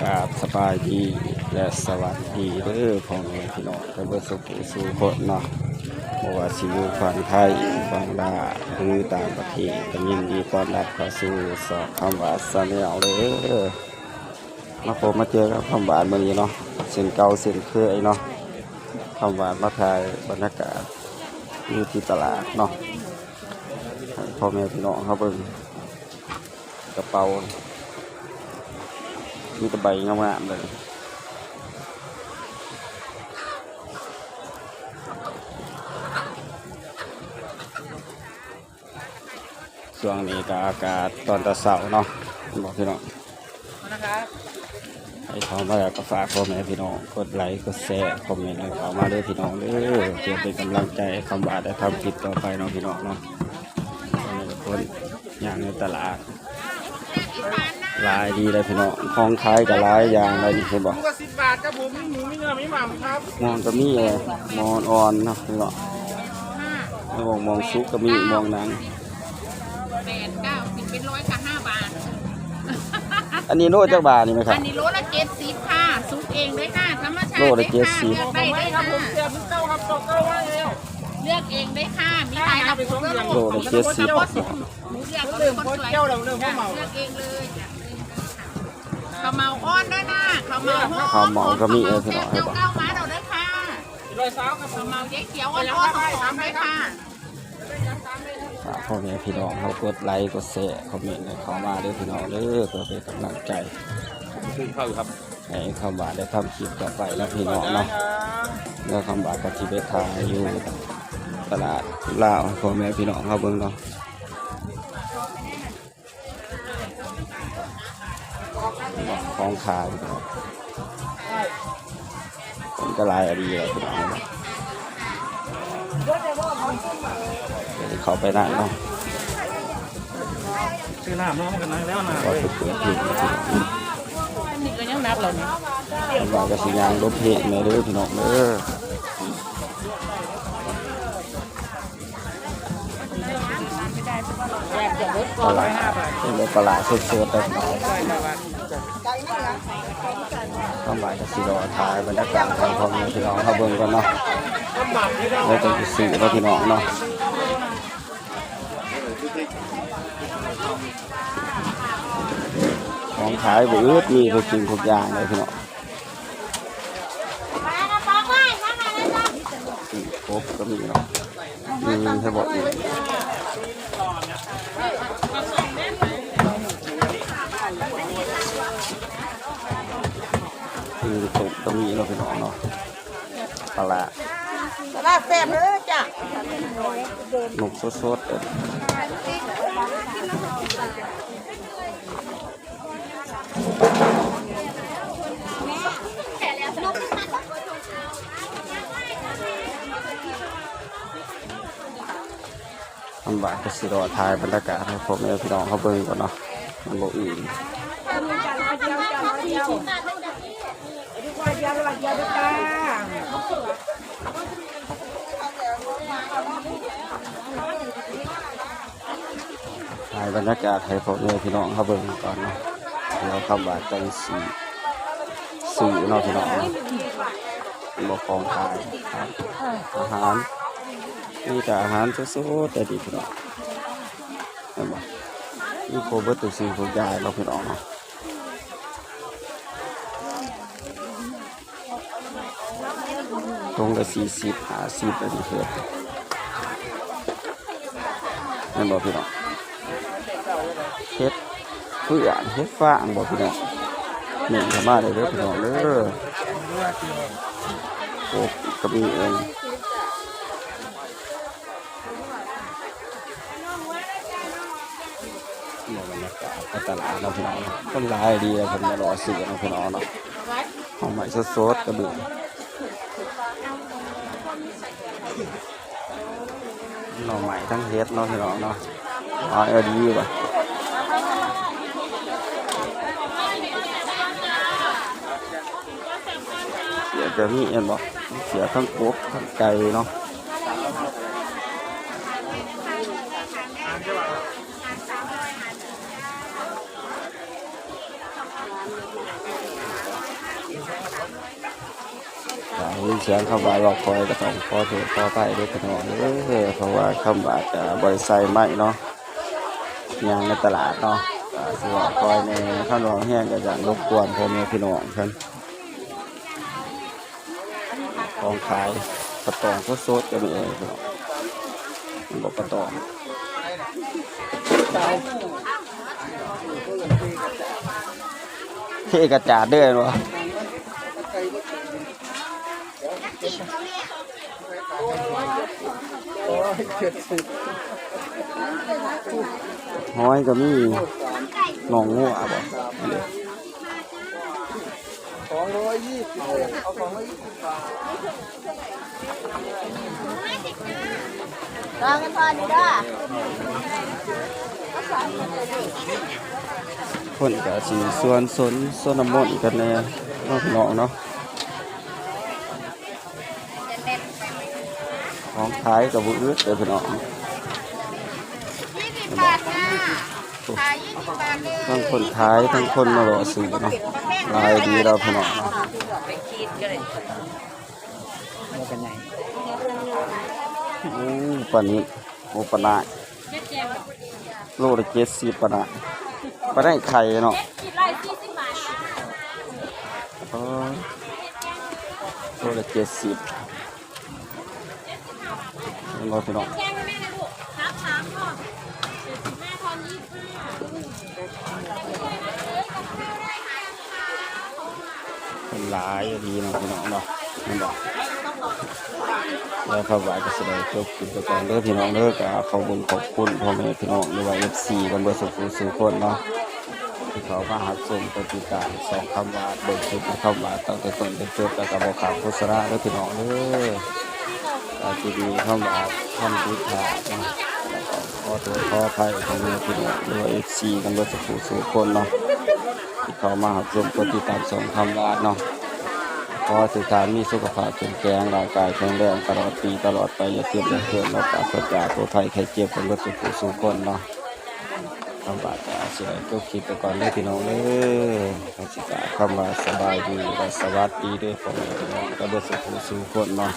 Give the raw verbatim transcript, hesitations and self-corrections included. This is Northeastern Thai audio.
ครับ สบายดีและสวัสดีเด้อพ่อแม่พี่น้องกันเบิดสุขสู่คนเนาะ บ่ว่าสิอยู่ฝั่งไทย ฝั่งลาว หรือต่างประเทศ ก็ยินดีต้อนรับเข้าสู่ช่องคำหวานแชนแนลเด้อ มาพบมาเจอกับคำหวานมื้อนี้เนาะ เช่นเก่าเช่นเคยเนาะ คำหวานมาถ่ายบรรยากาศอยู่ที่ตลาดเนาะ ให้พ่อแม่พี่น้องเฮาเบิ่ง กระเป๋า มีแต่ใบงามๆเลย ช่วงนี้ก็อากาศตอนเช้าเนาะ บอกพี่น้อง นะครับ ให้เข้ามาแล้วก็ฝากพ่อแม่พี่น้องกดไลค์กดแชร์คอมเมนต์ให้เข้ามาเด้อพี่น้องเด้อ เพื่อเป็นกำลังใจให้คำหวานได้ทำคลิปต่อไปเนาะพี่น้องเนาะ คนย่างในตลาด หลายดีเลยพี่น้อง ของขายก็หลายอย่างเลยนี่ เห็นบ่ ถุงละสิบบาทครับผม มีหมู มีเนื้อ มีหม่ำครับ มองก็มีเออ มองอ่อนเนาะพี่น้อง มอง มองสุกก็มี มองหนัง แปด เก้า สิบ เป็นร้อยกับห้าบาท อันนี้โลจักบาทนี่ไหมครับ อันนี้โลละเจ็ดสิบค่ะ สุกเองด้วยค่ะ ธรรมชาติ โลละ ด้วยค่ะ เจ็ดสิบ เลือกได้เลยค่ะ เสียบมือเก้าครับ เก้าเก้าว่าแล้ว เลือกเองด้วยค่ะ มีขายหลัก โลละเจ็ดสิบ หมูเลือกเอาเลย คนสวย เจ้าเราเรื่องพวกเมา เลือกเองเลย อยากเลยค่ะ ข้าวเหมาอ่อนด้วยนะ ข้าวเหมาอ่อน ข้าวเหมาก็มีเออพี่น้อง ข้าวเหมาแซ่บเจ้าเก่ามาเราด้วยค่ะ ร้อยสาวครับ ข้าวเหมายายเขียวอ่อนๆหอมๆด้วยค่ะ ฝากพ่อแม่พี่น้องเขากดไลค์กดแชร์คอมเมนต์ให้เข้ามาเด้อพี่น้องเด้อ เพื่อเป็นกำลังใจ ขึ้นเข้าครับ ให้คำหวานได้ทำคลิปต่อไปนะพี่น้องเนาะ แล้วคำหวานก็สิไปถ่ายอยู่ตลาดลาวให้พ่อแม่พี่น้องเขาเบิ่งเนาะ ของขาย คนก็หลายอะดีเลยพี่น้อง เดี๋ยวเข้าไปนั่นเนาะ ซื้อน้ำเนาะ มันก็นั่งแล้วนะ ก็ไปเปิดเพลงนะพี่น้อง นี่ก็ยังนับเราเนี่ย ว่าก็สิย่างลบเพลงเลยเด้อพี่น้องเด้อ ปลาร้า เป็นปลาร้าสดๆเลยพี่น้อง คำหวานก็สิรอถ่ายบรรยากาศให้พ่อแม่พี่น้องเขาเบิ่งก่อนเนาะ แล้วจั่งสิซื้อเนาะพี่น้องเนาะ ของขายบ่อึด มีทุกสิ่งทุกอย่างเลยพี่น้อง กบก็มีเนาะ มีให้บอกอีก มีกบก็มีเนาะพี่น้องเนาะ ปลาร้า ปลาร้าแซ่บเลยจ้ะ นกสดๆเลย คำหวานก็สิรอถ่ายบรรยากาศให้พ่อแม่พี่น้องเขาเบิ่งก่อนเนาะ มันบ่อิ่ม ถ่ายบรรยากาศให้พ่อแม่พี่น้องเขาเบิ่งก่อนเนาะ เดี๋ยวคำหวานจั่งสิซื้อเนาะพี่น้องเนาะ บ่ของขายครับ อาหาร มีแต่อาหารสดๆเลยพี่น้อง เห็นบ่ มีครบเบิดทุกสิ่งทุกอย่างเนาะพี่น้องเนาะ ถุงละสี่สิบ ห้าสิบ อันนี้เห็ด แม่นบ่พี่น้อง เห็ดเฟื่อน เห็ดฟางบ่พี่น้อง นี่เข้ามาเลยเด้อพี่น้องเด้อ โอ้ ก็มีเอง เนี่ยบรรยากาศตลาดเนาะพี่น้องเนาะ คนหลายดีเลย คนมารอซื้อเนาะพี่น้องเนาะ หน่อไม้สดๆก็มี หน่อไม้ทั้งเห็ดเนาะพี่น้องเนาะ เอาเอาดีว่ะ เขียดก็มี เห็นบ่ เขียดทั้งกบทั้งไก่เนาะ มีเสียงคำว่าหลอกคอยก็ต้องขอโทษขออภัยด้วยพี่น้องเด้อ เพราะว่าคำว่าจะบริใส่ไม้เนาะ ย่างในตลาดเนาะ ก็สิหลอกคอยแน่คำหลอกแห้งก็จะรบกวนพ่อแม่พี่น้องกัน ของขายปลาตองสดๆก็มีเองพี่น้อง มันบอกปลาตอง เทกระจาดเด้อวะ หอยก็มี หนองงัวบ่ สองร้อยยี่สิบเอาสองร้อยยี่สิบบาท รอกันพอดีเด้อ คนก็สิสวนสนสนน้ำมนต์กันแน่เนาะพี่น้องเนาะ ของขายก็บ่อึดเด้อพี่น้อง ยี่สิบบาทค่ะขายยี่สิบบาทเลย ทั้งคนขายทั้งคนมารอซื้อเนาะ หลายดีแล้วพี่น้องเนาะ มันเป็นไง โอ้ปลานิลโอ้ปลาหนายโลละเจ็ดสิบปลาหนายปลาหนายไข่เนาะ กินร้อยสี่สิบบาทค่ะ อ๋อโลละเจ็ดสิบเห็นบ่พี่น้อง แจ้งแม่นะลูกสามสามพ่อเจ็ดสิบห้าทอนยี่สิบห้า เป็นหลายดีเนาะพี่น้องเนาะเห็นบ่แล้วครับว่าก็แสดงจบคลิปไปก่อนเด้อพี่น้องเด้อก็ขอบคุณขอบคุณพ่อแม่พี่น้องหรือว่าเอฟซีกันเบิดสุขสู่คนเนาะที่เขามาหับชมกดติดตามสองคำว่าเบิดคลิปนะคำว่าตั้งแต่ต้นจนจบแล้วก็บอกขาดโฆษณาเด้อพี่น้องเด้ออาจจะมีคำว่าคำผิดพลาดเนาะขอโทษขออภัยพ่อแม่พี่น้องหรือว่าเอฟซีกันเบิดสุขสู่คนเนาะที่เขามาหับชมกดติดตามสองคำว่าเนาะ ขอให้ทุกท่านมีสุขภาพเข้มแข็งร่างกายแข็งแรงตลอดปีตลอดไปอย่าเจ็บอย่าเกินเราปราศจากโรคภัยไข้เจ็บกันเบิดสุขสู่คนเนาะคำว่าจะเสียจบคลิปไปก่อนเด้อพี่น้องเด้อคำสิกาคำว่าสบายดีและสวัสดีเด้อพ่อแม่พี่น้องก็เบิดสุขสู่คนเนาะ